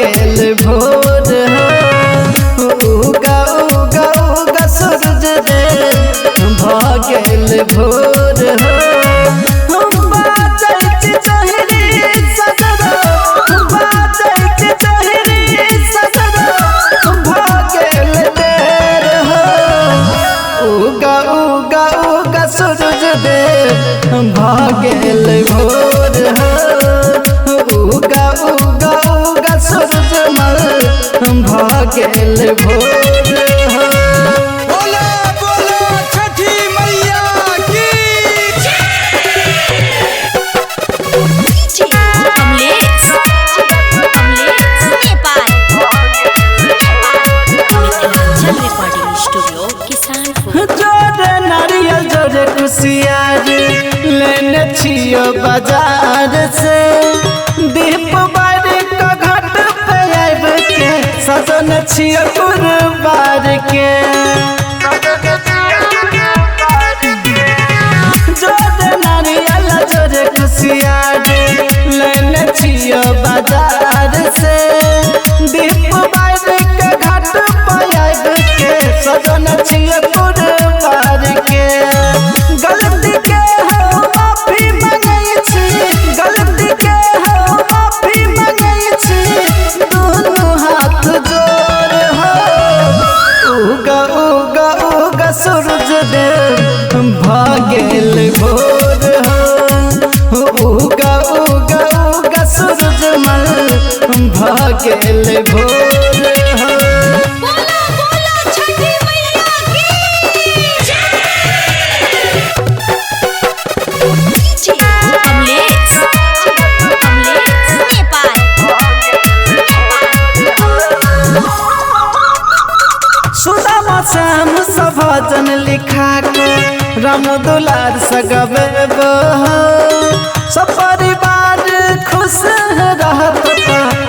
गेल भोर हो। उगा उगा उगा सूरज देव भ गेल भोर हो। उगा उगा उगा सूरज देव भ गेल भोर हो। उगा उगा उगा सूरज मल भ गेल भोर हो। बोला बोला छठी मैया की। कमलेश कमलेश नेपाल। Mithilanchal recording studio Kisanpur. जोड़े नारियल जोड़े कुशियार लेने छियो बाजार से। दीप बार का घाट पे आब के सजन छियो कुरबार के। जोड़े नारियल जोड़े कुशियार लेने छियो बाजार से। दीप बार के घाट पे आब के सजन छियो कुरबार के। गलती के हो माफी मंगै छी, गलती के हो माफी मंगै छी, दुनू हाथ जोड़ हो। उगा उगा उगा सूरज देव भ गेल भोर हो। उगा उगा उगा सूरज मल भ गेल भोर हो। बोला बोला छठी मैया की। कमलेश कमलेश नेपाल। सुदामा श्याम सब भजन लिखा के राम दुलार सगबे हो। सब परिवार खुश रहत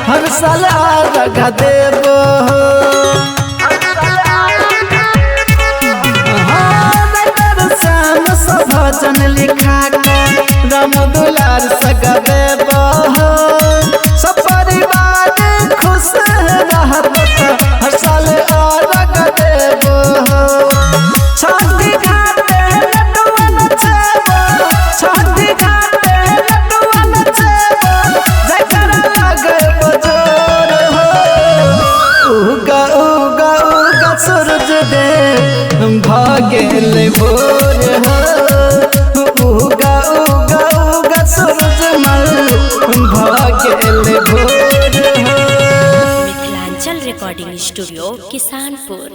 हर साल अर्घ देब हो। श्याम सब भजन लिखा के राम दुलार सगबे हो। सब परिवार खुश रहत हर साल अर्घ देब हो। छठी घाटे लड्डुआ नचेबो, छठी घाटे लड्डुआ नचेबो, जकरा लगबो जोर हो। उगा उगा उगा सूरज देव भ गेल भोर हो। उगा उगा उगा सूरज मल भ गेल भोर हो। Mithilanchal recording studio Kisanpur.